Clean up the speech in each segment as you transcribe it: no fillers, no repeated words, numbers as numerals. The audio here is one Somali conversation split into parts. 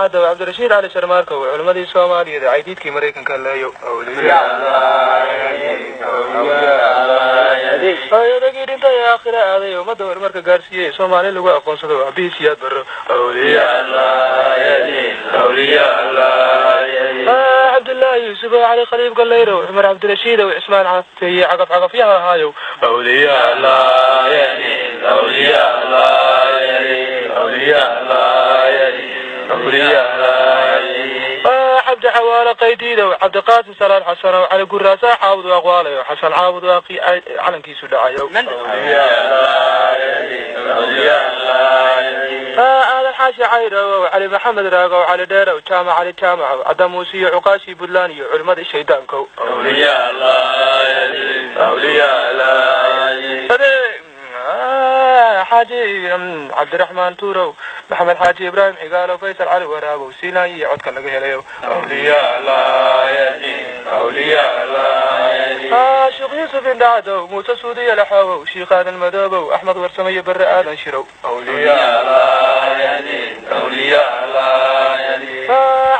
Cadow, Cabdirashiid Cali Sharmaarkow, culimmadii Soomaaliyeed, caydiidkii Maraykanka leeyow. Odagii dhintay ee aakhira aaday, ummadda horumarka gaarsiiyey, Soomaali lagu aqoonsado, aabihii Siyaad Barro. Cabdullaahi Yuusuf, Cali Khaliif Gallayrow, Cumar Cabdirashiidow, Cismaan Cafeeye, cagaf cagafyaha ahaayow. Cabdi Xawaalo Qaydiidow, Cabdiqaasim Salaad Xasanow, Cali Guraasaa Caawud Aqwaalayo, Xasan Caawud Waaqi calankiisu dhacayow. Aadan Xaashi Cayrow, Cali Maxamed Raagow, Cali Dheerow, Jaamac Cali Jaamacow, Cadda Muuse iyo cuqaashii Buntland iyo culimmadii shaydaankow. Xaaji Cabdiraxmaan Tuurow, Maxamed Xaaji Ibraahim Xigaalow, Faysal Cali Waraabow, Siilaan iyo codka laga helayo. Sheekh Yuusuf Indhacdow, Muuse Suudiya Laxoowow, Sheekh Aadan Madoobow, Axmed Warsame iyo Barre Aadan Shirow.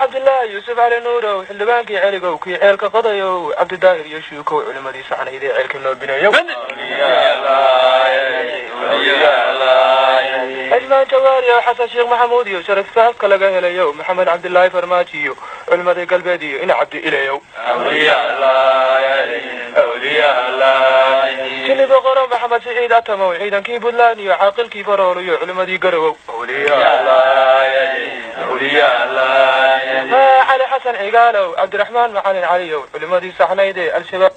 Cabdillaahi Yuusuf Cali Nuurow, xildhibaankii Celigow, kii ceelka qodayow, Cabdidaahir iyo Shuukow, culimadiisa canaydee ceelka noo bineeyow. Cismaan Jawaariyow, Xasan Sheekh Maxamuud iyo sharafka afka laga helayow, Maxamed Cabdilaahi Farmaajo iyo culimadii galbeed iyo ina Cabdi Ilayow. Jini Boqoro Maxamed Siciid Atamow, ciidankii Puntland iyo caaqilkii Farool iyo culimadii Garowow. Cali Xasan Cigaalow, Cabdiraxmaan Macalin Caliyow, culimadii saxnayd ee Al-Shabaab.